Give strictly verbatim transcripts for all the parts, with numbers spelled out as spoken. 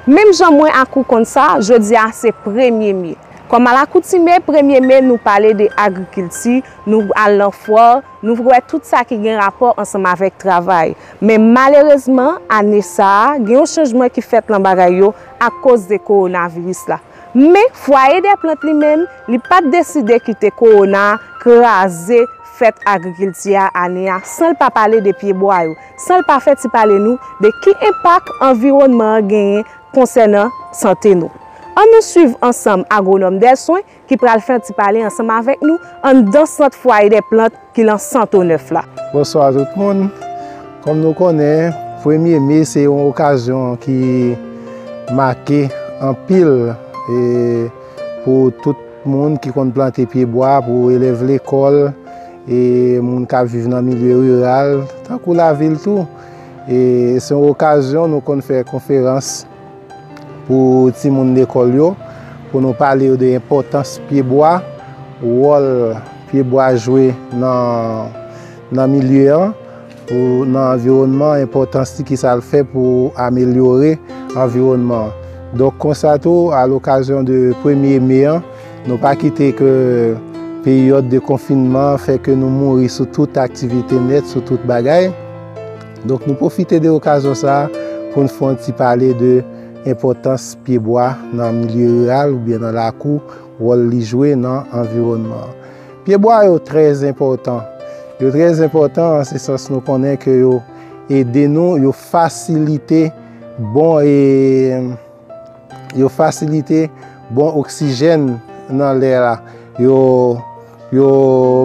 Menm jan mwen ak ou konn sa, jodi a se premye me. Kòm alakoutime, premye me, nou pale de agrikilti, nou al nan fwa, nou wè tout sa ki gen rapò ansanm avèk travay. Men malerezman, ane sa a, gen yon chanjman ki fèt nan bagay yo akoz de kowonaviris la. Men, Fwaye dè Plant li menm, li pa t deside kite kowona a kraze fèt agrikilti a ane a san l pa pale de pyebwa yo, san l pa fè ti pale nou de ki enpak anviwònman an genyen konsènan sante nou. Ann nou swiv ansanm Agwonòm Dèswen ki pral fè ti pale ansanm avèk nou anndan sant Fwaye dè Plant ki lan Santo Nèf la. Bonswa tout moun. Kòm nou konnen, premye me se yon okazyon ki make anpil e pou tout moun ki konn plante pyebwa, pou elèv lekòl e moun k ap viv nan milye riral, tankou lavil tou. E se yon okazyon nou konn fè konferans pou timoun lekòl yo, pou nou pale yo de enpòtans pyebwa, wòl pyebwa jwe nan, nan milye an, pou, nan anviwònman, enpòtans li, kisa l fè pou amelyore anviwònman an. Donk, konsa tou, a lokazyon de premye me an, nou pa kite ke peryòd de konfinman fè ke nou mouri sou tout aktivite nèt, sou tout bagay. Donk, nou pwofite de okazyon sa a pou n fè yon ti pale de enpòtans pyebwa nan milye riral oubyen nan lakou, wòl li jwe nan anviwònman an. Pyebwa yo trè enpòtan. Yo trè enpòtan an se sans nou konnen ke yo ede nou, yo fasilite bon e yo fasilite bon oksijèn nan lè a. Yo, yo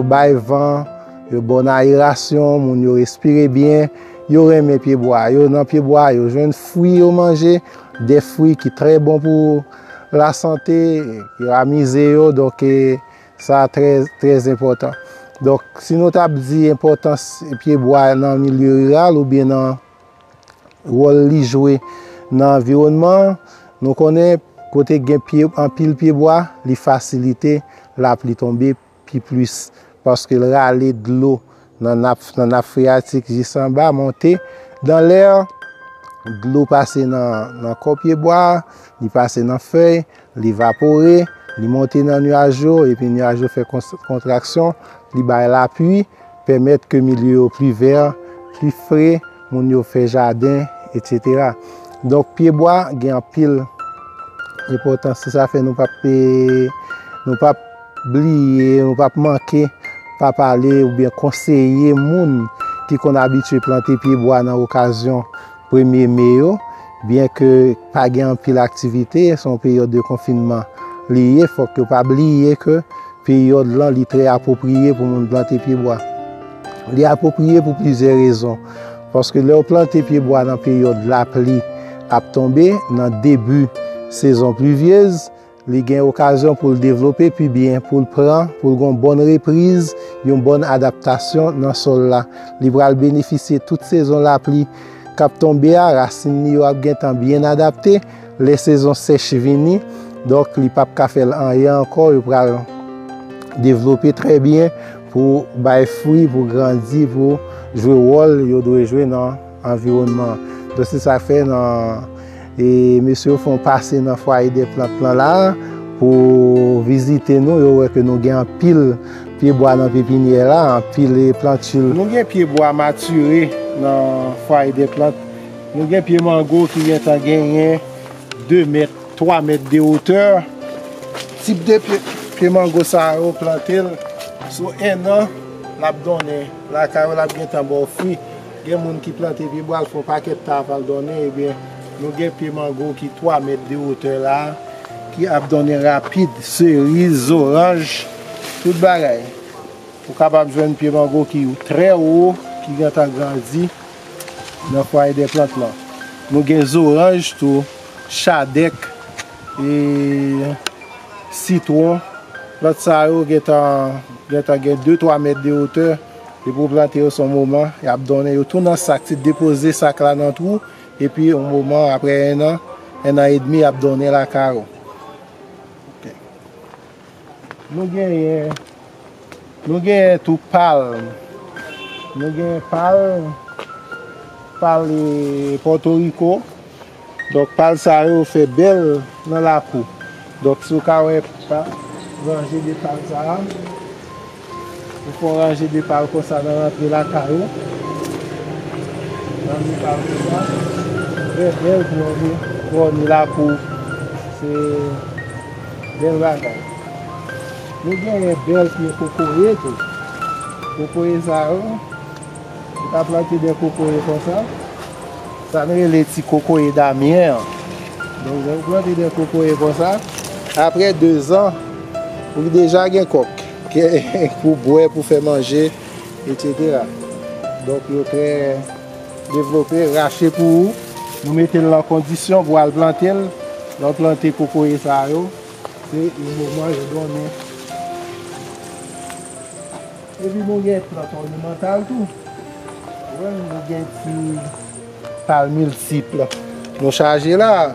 bay van, yo bon ayerasyon, moun yo respire byen, yo renmen pyebwa. Yo nan pyebwa, yo jwenn fwi yo manje, de fwi ki trè bon pou lasante, yo amize yo, donk, e, sa trè, trè enpòtan. Donk, si nou t ap di enpòtans pyebwa nan milye riral oubyen nan wòl li jwe nan anviwònman an, nou konnen kote gen pye, anpil pyebwa, li fasilite lapli tonbe pi plis, paske l rale dlo nan nap, nan nap freyatik jis anba, monte dan lè, dlo pase nan, nan kò pyebwa a, li pase nan fèy, li evapore, li monte nan nyaj yo, epi nyaj yo fè kons-, kontraksyon, li bay lapli, pèmèt ke milye yo pli vè, pli fre, moun yo fè jaden, etsetera. Donk, pyebwa gen anpil enpòtans. Se sa fè nou p ap, e, nou p ap bliye, nou p ap manke pa pale oubyen konseye moun ki konn abitye plante pyebwa nan okazyon premye me yo, byenke pa gen anpil aktivite, se yon peryòd de konfinman li ye, fòk yo pa bliye ke peryòd lan, li trè apwopriye pou moun plante pyebwa. Li apwopriye pou plizyè rezon. Paske lè w plante pyebwa nan peryòd lapli ap tonbe, nan debi sezon plivyez, li gen okazyon pou l devlope pi byen, pou l pran, pou l gen yon bòn repriz, yon bòn adaptasyon nan sòl la. Li pral benefisye tout sezon lapli k ap tonbe a, rasin li yo ap gentan byen adapte. Lè sezon sèch vini, donk, li p ap ka fè l anyen ankò, yo pral devlope trè byen pou bay fwi, pou grandi, pou jwe wòl yo dwe jwe nan anviwònman an. Donk, se sa k fè nan, e, mesye yo fè yon pase nan Fwaye dè Plant lan la pou vizite nou. Yo wè ke nou gen anpil pyebwa nan pepinyè la, anpil, e, plantil. Nou gen pyebwa matire nan Fwaye dè Plant. Nou gen pye mango ki gentan genyen de mèt, twa mèt de wotè. Tip de pye, pye mango sa yo, plante l sou en an, l ap donnen lakay ou, l ap gentan ba w fwi. Gen moun ki plante pyebwa, l fè yon pakèt ta avan l donnen, ebyen, nou gen pye mango ki twa mèt de wotè la, ki ap donnen rapid, seriz, zoranj, tout bagay. Ou kapab jwenn pye mango ki trè wo, ki gentan grandi nan Fwaye dè Plant lan. Nou gen zoranj tou, chadèk, e sitwon. Plant sa yo gentan, gentan gen de twa mèt de wotè. Depi w plante yo, se yon moman, y ap donnen yo tou nan sak. Se depoze sak la nan twou, epi yon moman, apre en an, en an edmi, y ap donnen lakay ou. Ok. Nou genyen, nou genyen tou palm. Nou genyen palm, palm, e, Pòtoriko. Donk, pal sa yo fè bèl nan lakou. Donk, si w ka wè pa, ranje de pal sa a, ou fè yon ranje de pal konsa nan rantre lakay ou. Ranje pal konsa. Trè bèl pou orne, pou orne lakou. Se bèl bagay. Nou genyen bèl pye kokoye tou. Kokoye sa yo, nou ka plante de kokoye konsa. Sa n rele ti kokoye damyen an. Donk, lè ou plante de kokoye konsa, apre de zan, ou deja gen kòk pou bwè, pou fè manje, etsetera. Donk, yo trè devlope, rache pou ou. Nou mete l nan kondisyon pou al plante l. Lè w plante kokoye sa yo, se yon moman yo donnen. Epi nou gen plant ònemantal tou. Ou wè, nou gen ti pal miltip. Nou chaje la.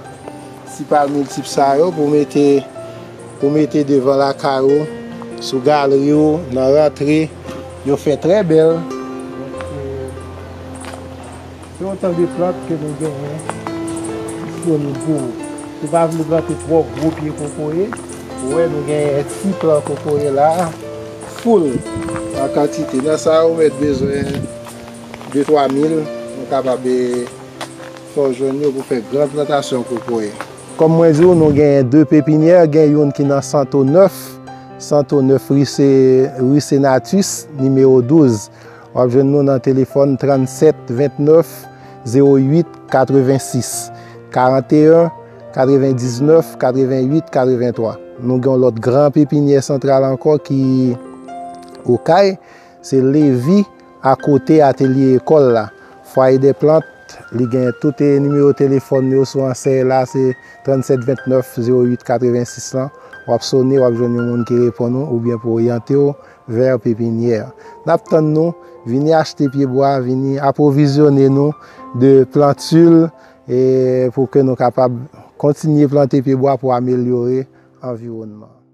Ti pal miltip sa yo pou mete, pou mete devan lakay ou, sou galri ou, nan rantre. Yo fè trè bèl. Se otan de plant ke nou genyen disponib pou ou. Si w pa vle plante twò gwo pye kokoye, ou wè nou genyen ti plan kokoye la, full an kantite. Nan sa, ou mèt bezwen de twa mil, nou kapab, eh, fè w jwenn yo pou fè gran plantasyon kokoye. Kòm mwen di w, nou genyen de pepinyè, gen youn ki nan Santo nèf, Santo nèf, ri Se-, ri Senatus, nimewo douz. W ap jwenn nou nan telefòn trannsèt ventnèf zewo uit katrevensis, karanteyen katrevendiznèf katreventuit katreventwa. Nou gen yon lòt gran pepinyè santral ankò ki Okay, se Levi, akote atelye ekòl la. Foyer des Plantes, li gen tout, eh, nimewo telefòn yo sou ansèy la, se trannsèt ventnèf zewo uit katrevensis lan. W ap sone, w ap jwenn yon moun ki reponn ou oubyen pou oryante w vè pepinyè. N ap tann nou, vini achte pyebwa, vini apwovizyone nou de plantil, e pou ke nou kapab kontinye plante pyebwa pou amelyore anviwònman.